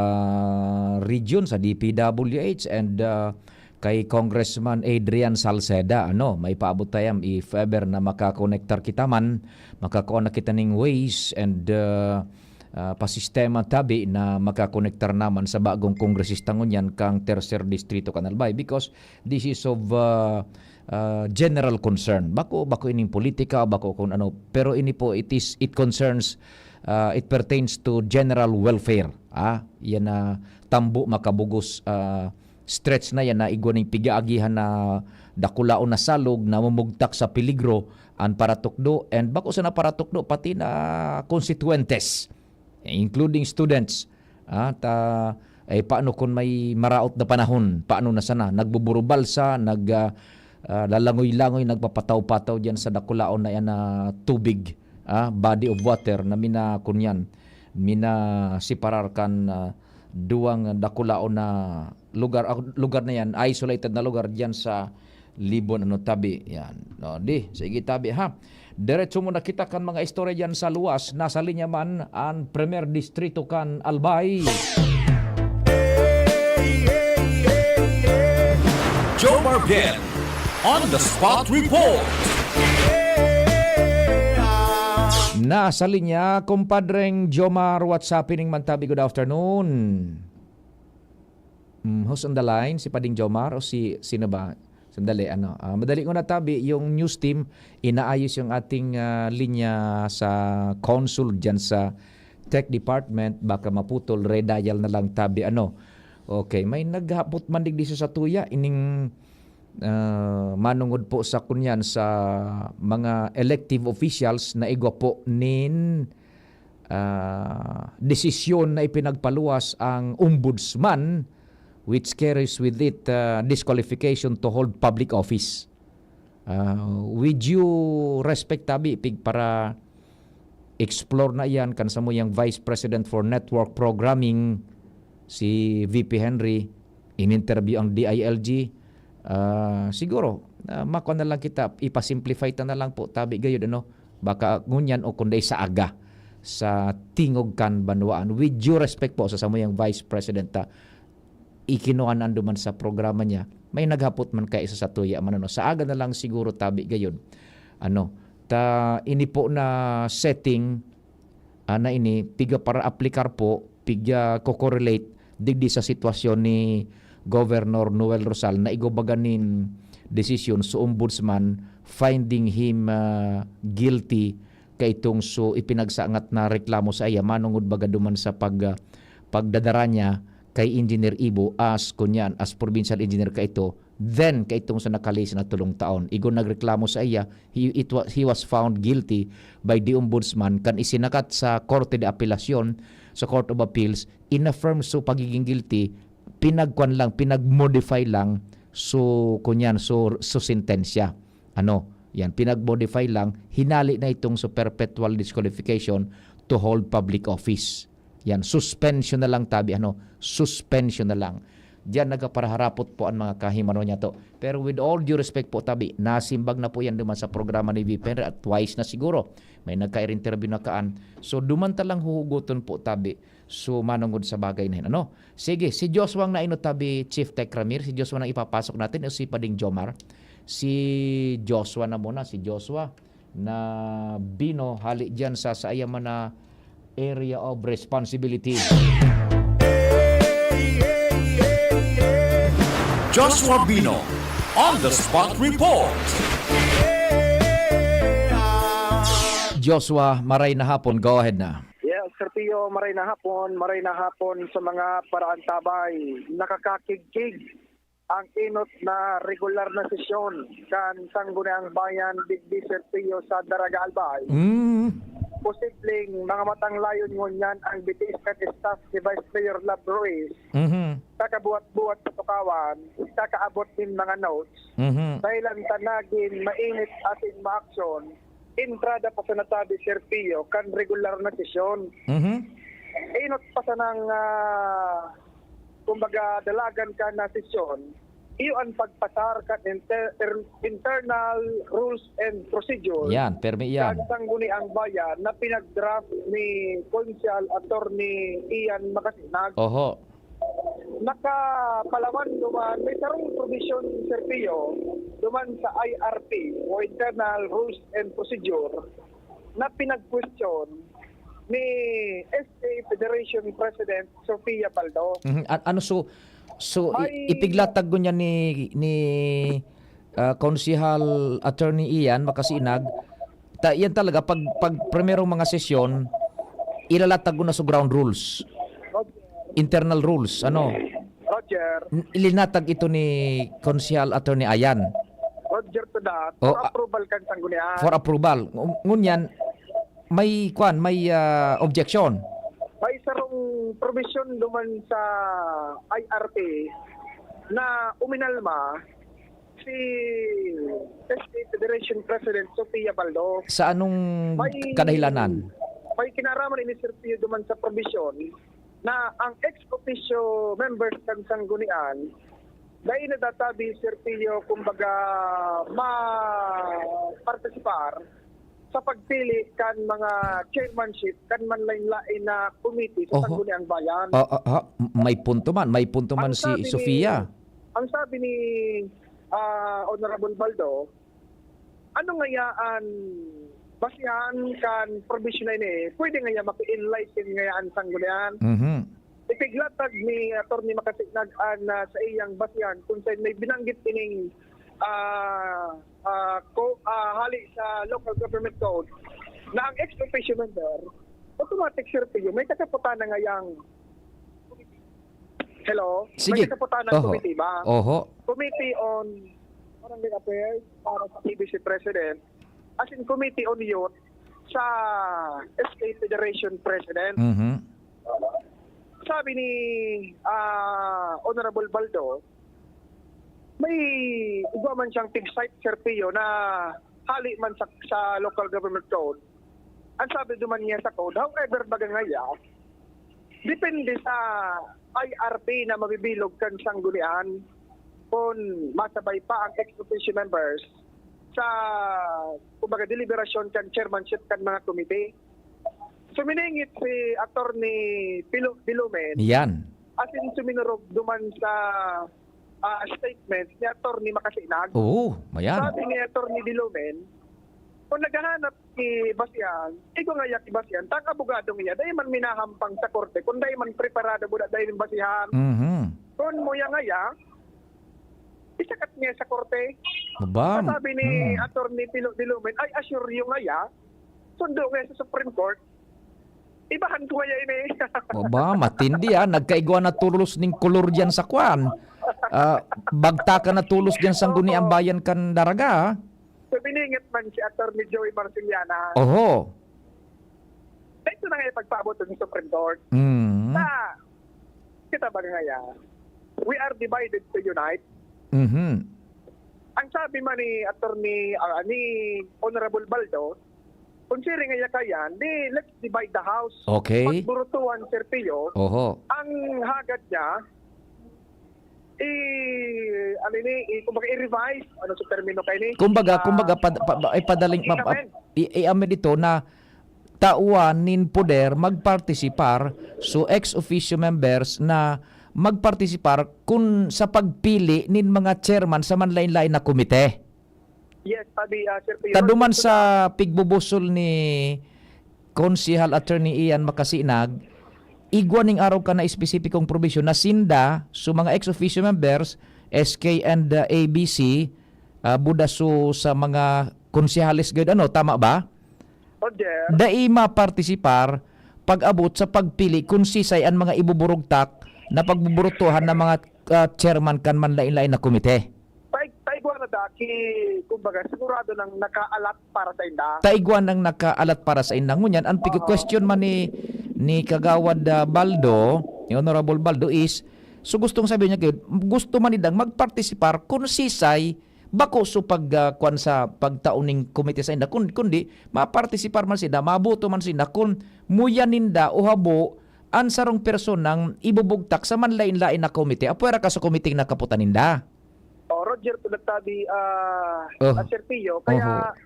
region, sa D P W H, and ah, kay Congressman Adrian Salceda. Ano, may paabot tayo if ever na makakonektar kita man, makakuha na kita ning ways and ah, ah, pasistema tabi na makakonektar naman sa bagong kongresista ngunyan kang Tercer Distrito kan Albay, because this is of ah, ah, general concern. Bako, bako ining politika, bako kung ano, pero ini po, it is, it concerns, ah, it pertains to general welfare. Ah, yan na Tambo, Makabugos, ah, stretch na yan na igwa ning pigaagihan na dakulaon na salog na mumugtak sa peligro an paratukdo, and bako sana paratukdo, pati na konstituyentes, including students. Ah, ta, eh, paano kung may maraot na panahon? Paano na sana? Nagbuburubalsa, nag, ah, ah, lalangoy-langoy, nagpapataw-pataw diyan sa dakulaon na yan na tubig, ah, body of water na mina, kunyan, mina separar kan, ah, duwang dakulaon na lugar, ah, lugar na yan, isolated na lugar diyan sa Libon, ano, tabi. Yan. No, di, sige, tabi, ha. Diretso muna kita kan mga istorya diyan sa luwas. Nasa linya man ang Primer Distrito kan Albay. Jomar Bien on the spot report. Nasa linya, kumpadreng Jomar. What's happening man tabi? Good afternoon. Mm, who's on the line? Si Pading Jomar o si sino ba? Sandali, ano. Ah, madali ko na tabi yung news team. Inaayos yung ating ah, linya sa consul dyan sa tech department. Baka maputol, redial na lang tabi. Ano? Okay, may naghapot man digdi sa satuya. Ining ah, manungod po sa kunyan sa mga elective officials na igwa po nin ah, desisyon na ipinagpaluwas ang ombudsman, which carries with it ah, disqualification to hold public office. Ah, with due respect tabi, pig, para explore na iyan kan samuyang Vice President for Network Programming, si V P Henry, in-interview ang D I L G. Ah, siguro, ah, makuha na lang kita, ipasimplify ta na lang po, tabi gayud, ano, baka ngunyan o kundi sa aga sa tingog kan banwaan. With due respect po sa samuyang Vice President, ah, ikinuha na duman sa programa niya, may naghapot man kaya isa sa tuya man, ano. Sa aga na lang siguro, tabi gayud. Ano, ta ini po na setting, ah, na ini, piga para aplikar po, piga ko-correlate digdi sa sitwasyon ni Governor Noel Rosal na igwa baga nin desisyon sa ombudsman finding him ah, guilty kaitong so ipinagsangat na reklamo sa iya manungod baga duman sa pag, ah, pagdadara niya kay Engineer Ibo as kunyan, as provincial engineer kaito, then kaitong sa nakalihis na tulong taon. Igwa nagreklamo sa iya, he, it wa-, he was found guilty by the ombudsman kan isinakat sa Korte de Apelasyon, sa Court of Appeals, inaffirm so pagiging guilty, pinagkuan lang, pinag-modify lang so kunyan, so, so sentensya. Ano, yan, pinag-modify lang, hinali na itong so perpetual disqualification to hold public office. Yan, suspension na lang tabi, ano, suspension na lang. Diyan nagkaparaharapot po ang mga kahimano niya to. Pero with all due respect po tabi, nasimbag na po yan duman sa programa ni V P Henry at twice na siguro. May nagka-interview na kaan. So duman ta lang huhugoton po tabi. So manungod sa bagay na yun. Ano? Sige, si Joshua ang nainot tabi, Chief Tech Ramir. Si Joshua nang ipapasok natin o si Pading Jomar? Si Joshua na muna, si Joshua na Bino, hali dyan sa, sa ayaman na area of responsibility. Joshua Bino on the spot report. Joshua, maray na hapon. Go ahead na. Yes, Sir Pio, maray na hapon, maray na hapon sa mga paraantabay. Nakakakigkig ang inot na regular na sesyon kan Sangguniang Bayan digdi, Sir Pio, sa Daraga Albay. Mm. Posibleng mga matanglayon ngunyan ang bitis kan staff ni Vice Mayor Love Ruiz Mhm. sa kabuhat-buhat sa tukawan, sa kaabot nin mga notes. Mhm. Dahilan ta nagin mainit asin maaksyon, entrada pa sa nasabi, Sir Pio, kan regular na sesyon. Mhm. Inot pa sa nang, ah, kumbaga, dalagan ka na sesyon, iyo ang pagpasar kan inter- er- internal rules and procedure. Yan, permi yan. Kan Sangguniang Bayan na pinag-draft ni Konsehal Attorney Ian Makasinag. Oho. Nakapalawan duman, may sarong provision, Sir Pio, duman sa I R P o Internal Rules and Procedure na pinag-question ni S A Federation President Sofia Baldo. Mhm. A- ano so so i- Ay. ipiglatag ko niya ni ni ah, Konsehal Attorney Ian Makasinag, ta yan talaga pag pag primerong mga sesyon ilalatag ko na sa ground rules, internal rules, ano, Roger, n- ilinatag ito ni Konsehal Attorney Ian Roger to that, Oh, for ah, approval kan Sanggunian. for approval. Ngun- Ngunyan may kwan, may ah, objection. May sarong provision duman sa I R P na uminalma si S A Federation President Sofia Baldo. Sa anong May kadahilanan? May kinaraman ini, Sir Pio, duman sa provision na ang ex officio members kan Sanggunian dai na tatabi, Sir Pio, kumbaga, ma-participar sa pagpili kan mga chairmanship kan manlain-lain na komite sa Oho. Sangguniang Bayan. Ah, ah, ah, m-, may punto man, may punto man Ang si sabi ni, Sofia. ang sabi ni, ah, Honorable Baldo, ano ngaya an basihan kan provision na ini? Pwede ngaya maki-enlighten ngaya an Sanggunian? Mhm. Ipiglatag ni Attorney Makasinag an, ah, saiyang basihan kung saan may binanggit ining, ah, ah, ko-, ah, hali sa Local Government Code na ang ex officio member, automatic, Sir Pio, may katapotan na ngayang, hello? Sige. May katapotan ng Oho. Komite ba? Oho. Committee on Barangay Affairs para sa P B C President, as in Committee on Youth sa S K Federation President. Mhm. Sabi ni, ah, Honorable Baldo, may igwa man siyang tig-cite, Sir Pio, na hali man sa, sa Local Government Code. Ang sabi duman niya sa code, however, baga ngaya, depende sa I R P na mabibilog kan Sanggunian kung masabay pa ang ex officio members sa, kumbaga, deliberasyon kan chairmanship kan mga komite. Suminingit si Attorney Pilo-, Pilumen, Yan. as in suminurog duman sa, ah, statement ni Attorney Makasinag. Oo, mayan. Sabi ni Attorney Pilumen, kung naghahanap ki basihan, igwa ngaya ki basihan, ta ang abogado niya, dai man minahampang sa korte, kung dai man preparado buda, dai man basihan. Mhm. Kung muya ngaya, isakat niya sa korte. Aba, Sabi ni hmm. Attorney Pilo-, Pilumen, "I assure you ngaya, sundo ngaya sa Supreme Court, ibahan ko ngaya ini." Aba, matindi, ah. Nagkaigwa na tulos ning kolor diyan sa kwan. Ah, bagtakan na tulos diyan sa Sangguniang Oo. Bayan kan Daraga, ah. Suminingit man si Attorney Joey Marceliana. Oho. Dito na nga ipagpaabot sa Supreme Court. Mm. Sa, kita ba nga yan? We are divided to unite. Mhm. Ang sabi man ni Attorney, ah, ni Honorable Baldo, kung siring nga yakayan, di let's divide the house. Okay. Pagburutuhan, Sir Pio, Oho. ang hagad niya, i-, ano ini, i-, kumbaga, i-revise. Ano sa termino kayo ni? Kumbaga, Ah, kumbaga, pad-, pa-, ba-, ipadaling, ma-, i-amend. i-, i-amend ito na tawan nin poder magpartisipar so ex officio members na magpartisipar kun sa pagpili nin mga chairman sa manlain-lain na komite. Yes, sabi, ah, Sir Pio, Kaduman dito sa pigbubusol ni Konsehal Attorney Ian Makasinag, igwa ning arog kan na espesipikong probisyon na sinda, so mga ex officio members, S K and, uh, A B C, ah, buda so sa mga konsehales gayud, ano, tama ba? Roger. Dai mapartisipar pag-abot sa pagpili kun sisay an mga ibuburugtak na pagbuburutuhan ng mga, ah, chairman kan manlain-lain na komite. Taig-, taigwa na da, ki-, kumbaga, sigurado nang nakaalat para sa inda. Taigwa nang nakaalat para sa inda. Ngunyan, ang Oo. pigkukwestiyon man ni, ni Kagawad, ah, Baldo, ni Honorable Baldo is, so gustong sabihin niya, gusto man nindang magpartisipar kun sisay bako so pag, ah, kwan sa pagtao ning komite sa inda, kun-, kundi mapartisipar man sinda, maboto man sinda kun muya ninda o habo an sarong personang ibubugtak sa manlain-lain na komite, apwera ka sa komiteng nakaputan ninda. Oh, Roger, tulad tabi, ah, Oho. ah, Sir Pio, kaya Oho.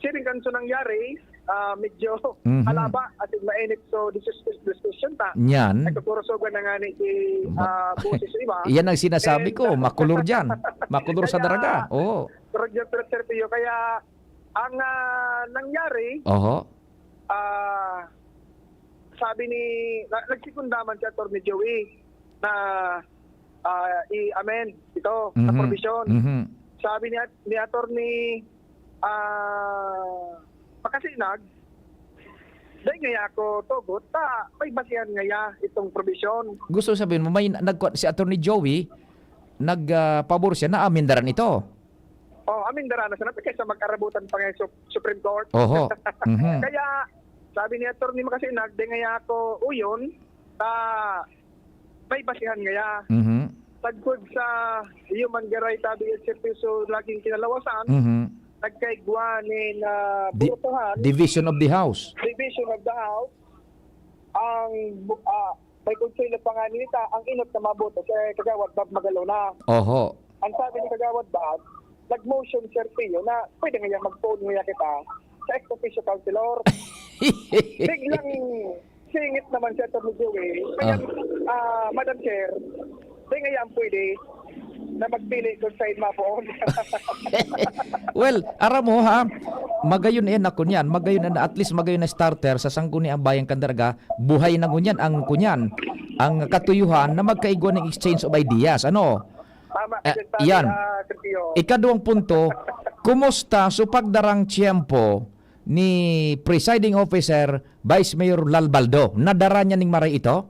siring kan so nangyari, ah, medyo Mhm. halaba at mainit so dis-, dis-, discussion ta. Nyan. Nagkukurusogan na nga ni si, Ma-, ah, boses sa iba. Iyan ang sinasabi And, ko, makulor dyan. Makulor sa kaya, daraga. Oo. Roger, Sir Pio, kaya ang, ah, nangyari, Oho. ah, sabi ni, na-, nagsikundaman si Attorney Joey na, ah, i-amend ito na Mhm. provision. Mhm. Sabi ni At-, ni Attorney, ah, Pakasinag, "Dai ngaya ako tugot, ta may basihan ngaya itong provision." Gusto sabihin mo, may nagkwa-, si Attorney Joey, nag, ah, pabor siya na amendaran ito? Oh, amendaran na sana kaysa mag-arabutan pa ngayon sa Supreme Court. Oho. Mhm. Kaya, sabi ni Attorney Makasinag, "Dai ngaya ako uyon, ta may basihan ngaya." Mhm. Sagkod sa human rights, sabi ni Sir Piso, laging kinalawasan, Mhm. nagkaigwa nin, ah, Di-, burutuhan, Division of the House. Division of the House, ang bu-, ah, may konsehal pa nga nita, ang inot na maboto, si Kagawad Bob Magalona. Oho. Ang sabi ni Kagawad Bob, nag-motion si Sergio na pwede nga yan magpoon nga kita sa ex officio councilor. Biglang singit naman si Attorney Joey. Kaya, Ah. ah, Madam Chair, di nga yan pwede na magpili kung saan mapoon. Well, aram mo ha, magayon eh na kunyan, magayon na, at least magayon na starter sa Sangguniang Bayang kan Daraga, buhay na ngunyan ang kunyan, ang katuyuhan na magkaigwa ng exchange of ideas. Ano? Tama, Eh, Presidente, yan. ah, Sergio. Ikaduwang punto, kumusta so pagdarang tiyempo ni Presiding Officer Vice Mayor Lal Baldo? Nadara niya ning maray ito?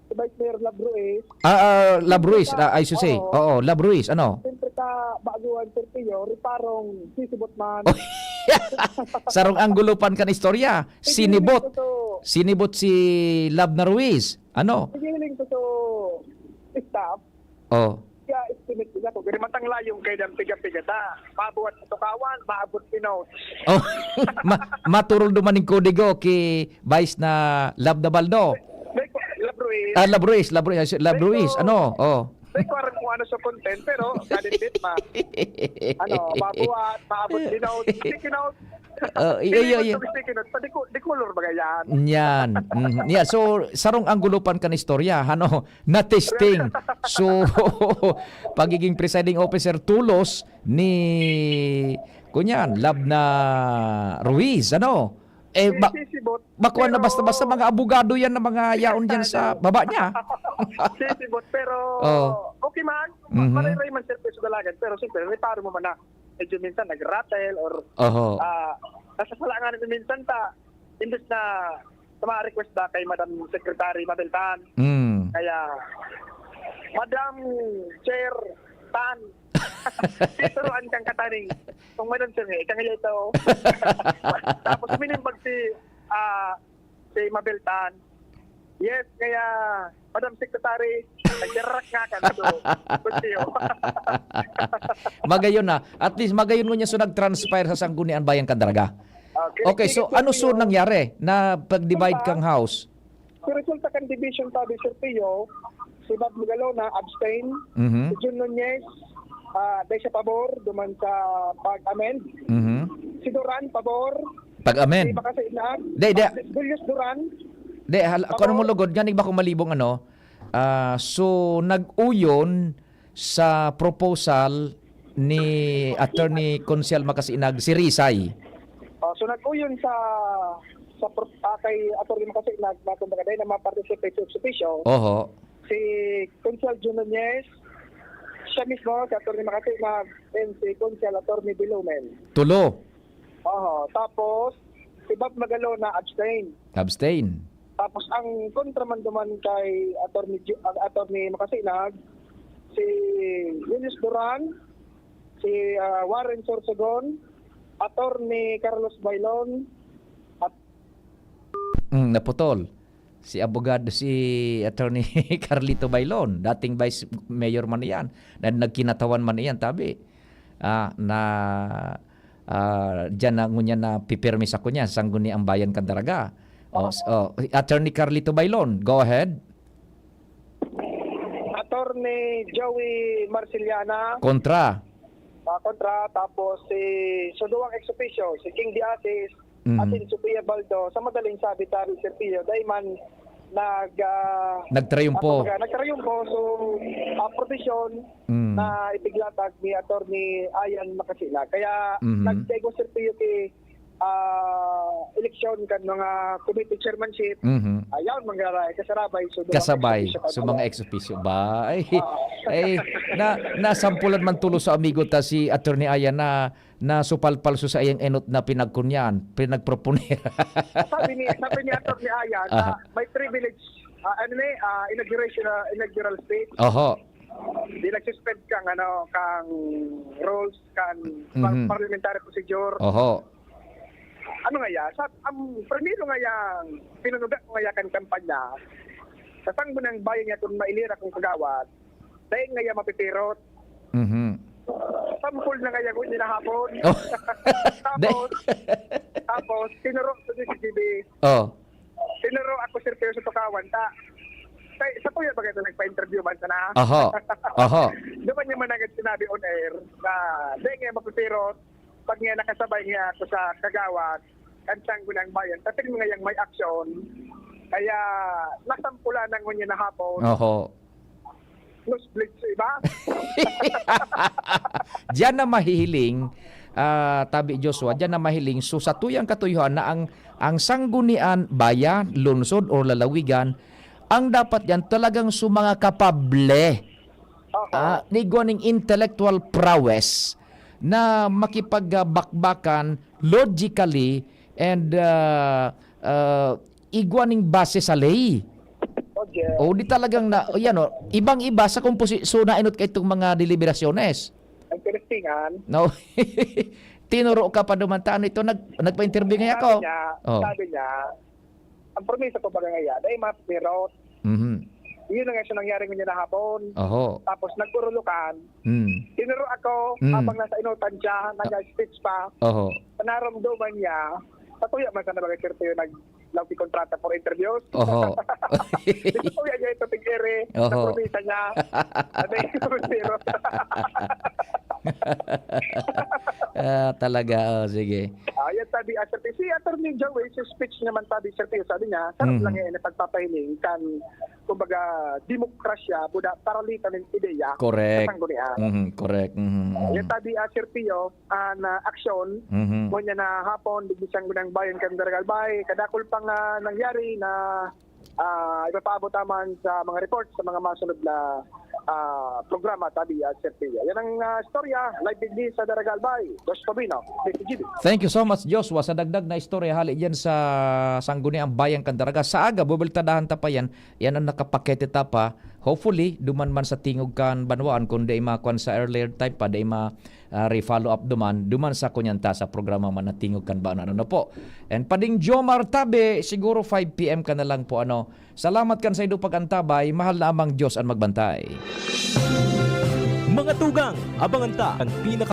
Si Vice Mayor Labruis. Ah, ah, Labruis, Sa ah, I should say. Oo. Oo, Labruis, ano? Siyempre ka, baguhan, Sergio, reparong sisibot man. Sarong anggulupan kan istorya. Sinibot. Ito, Sinibot si Lab na Ruiz. Ano? Hiling ko sa staff, Oh. kaya estimate nila kung gani matang layong kay dang piga-piga ta. Mabuhat sa tukawan, maabot pinaw. Oh. Ma-, maturol duman ning kodigo ki Vice na Lab na Baldo. May ko, Labruis. Ah, Labruis, Labruis, ay, si-, Labruis, Ito. ano? Oh. May ko aram kung ano sa content, pero kadindit ma. Ano, mabuhat, maabot pinaw. Sticky note. Oh, iyo, iyo, iyo. Sticky note. Sa di ko, di color ba yan? Yan. Mhm. Yeah, so, sarong anggulupan kan istorya, ano, na testing. So, pagiging presiding officer tulos ni, kunyan, Lab na Ruiz, ano? Eh, Si, ba-, si, si Bot. Bakuan na Pero basta-basta mga abogado yan na mga yaon dyan sa Delikado. baba niya. Si, si Bot, pero Oh. okay man. Mhm. Mariray man, sir, sa dalagan. Pero siyempre, reparo mo man na medyo minsan nag-rattle or, Oho. ah, nasa sala nga na minsan ta, imbes na sa mga request ba kay Madam Secretary Mabel Tan. Mm. Kaya, Madam Chair Tan, tituruan kang kataning. Kung Madam Chair, eh, kang ito. Tapos minimbag si, ah, si Mabel Tan. Yes, kaya, Madam Secretary, nagdarak nga ka na do. Kutsiyo. Magayon na. At least, magayon ngunyan so nag-transpire sa Sanggunian Bayang kan Daraga. Okay, Okay, sige, so ano sige, so oh. nangyari na pag-divide Diba? kang house? So, resulta kan division, sabi, Sir Pio, si Bob Magalona, abstain. Mhm. Si Jun Nunez, ah, dahil siya pabor, duman sa pag-amend. Mhm. Si Duran, pabor. Pag-amend. Si Bakasinag, Di, di. ah, Julius Duran. Di, hal-, Pabor. kung ano mo lugod, gani ba kung malibong ano? Ah, so, nag-uyon sa proposal ni Attorney Consial Makasinag, si Rizay. Oh, so nag-uyon sa, sa pro-, ah, kay Attorney Makasinag na kumbaga dahil na ma-participate sa ex officio, Oho. si Consial Jun Nunez, siya mismo, si Attorney Makasinag, and si Consial Attorney Bilumen. Tulo. Oho. Tapos, si Bob Magalona, abstain. Abstain. Tapos ang kontra man duman kay Attorney Ju-, ang Attorney Makasinag, si Julius Duran, si, ah, Warren Sorsogon, Attorney Carlos Bailon, at Mm, naputol. Si abogado, si Attorney Carlito Bailon, dating Vice Mayor man iyan, na nagkinatawan man iyan, tabi. Ah, na, ah, diyan na ngunyan na pipirmi sa kunya, Sangguniang Bayan kan Daraga. Oh, s-, oh, Attorney Carlito Bailon, go ahead. Attorney Joey Marciliana. Kontra. Ah, kontra. Tapos si, so, duwang ex officio, si King Diasis, Mhm. asin Sophia Baldo. Sa madaling sabi, tabi, Sir Pio, dahil man nag, ah, Nagtrayumpo. ah, kumbaga, nagtrayumpo. So, ah, provision Mm. na ipiglatag ni Attorney Ayan Makasila. Kaya Mhm. nagtego, Sir Pio, kay, ah, eleksyon kan mga committee chairmanship. Mhm. Ayaw, manggara-, kasarabay. So, duwang Kasabay. ex officio So, mga pala. ex officio ba? Ay, Ah. ay, na, nasampulan man tulos sa amigo ta si Attorney Ayan na, na supalpal so sa iyang enot na pinagkunyan, pinagproponer. Sabi ni, sabi ni Attorney Ayan na Aha. may privilege, ah, ano ni, ah, inauguration, ah, inaugural speech. Oho. Di nag-suspend kang, ano, kang rules, kang par-, Mhm. parliamentary procedure. Oho. Ano nga ya? Sa, ang primero nga ya, pinunuga ko nga ya kan kampanya, sa Sangguniang Bayan nga kung mailira kong kagawad, dahil nga ya mapipirot. Mhm. Sampol na nga ya kung hinahapon. Oh. Tapos, Di- tapos, tinuro ko si G B. Oh. Tinuro ako, Sir Pio, sa tukawan, ta. Sa, sa tuya ba kayo nagpa-interview man sana? Aha. Aha. Di ba niya man agad sinabi on air na di nga mapipirot pag nga nakasabay nga ako sa kagawad kan Sangguniang Bayan, sa tingin nga yang may aksyon, kaya nasampula na ngunyan na hapon. Oho. Nosebleed sa iba. Diyan na mahihiling, ah, Tabi Joshua, diyan na mahiling. So, sa tuyang katuyohan na ang, ang sanggunian, bayan, lungsod, or lalawigan, ang dapat diyan talagang sa mga kapable. Oho. Ah, igwa ning intellectual prowess na makipagbakbakan logically and, ah, ah, igwa ning base sa ley. Okay. O di talagang na, o yan o, ibang-iba sa komposi-, so nainot ka itong mga deliberasyones. Ang Palestingan. No? Tinuro ka pa duman ta, ano ito, nag-, nagpa-interview nga ako. Sabi niya, Oh. sabi niya, ang promesa ko baga nga yan, ay mapirot. Mhm. Yun na nga siya nangyari ngunyan na hapon. Oho. Tapos nag-urulokan. Hmm. Tinuro ako, Mm. habang nasa inutan siya, nag-speech pa. Oho. Naromdoman niya, patuya man sana baga, sir, tayo nag-, nagpikontrata for interviews. Oho. Di ko kuya niya ito, tigiri, sa Oho. probinsya niya. Sabi ko, pero Ah, talaga, oh, sige. Ah, yan, sabi, ah, sir, si Attorney Joey, si speech naman, sabi, sir, sabi niya, sarap Mhm. lang yan, pagpapahiling kan, kumbaga, demokrasya, buda, paralitan ng ideya Correct. sa sanggunian. Mhm, correct. Mhm, mhm. Yan, sabi, ah, sir, Pio, ah, na aksyon, Mhm. mo niya na hapon, digdi Sangguniang Bayan, kan Daraga Albay, kadakul pang, ah, nangyari na, ah, ipapaabot naman sa mga report sa mga masunod na, ah, programa, sabi, ah, sir Pio. Yan ang, ah, istorya, live digdi sa Daraga Albay, Dos Tobino, D T G B. Thank you so much, Joshua, sa dagdag na istorya hali diyan sa Sangguniang Bayan kan Daraga. Sa aga, bubaltadahan ta pa yan. Yan ang nakapakete ta pa. Hopefully, duman man sa tingog kan banwaan, kung di makuan sa earlier time pa, di ma, ah, re-follow up duman, duman sa kunyan ta sa programa man na tingog kan banwaan. Ano po? And Pading Jomar Tabe, siguro five P M ka na lang po, ano. Salamat kan saindo pag-antabay, mahal na Amang Diyos an magbantay. Mga tugang, abangan ta an pinaka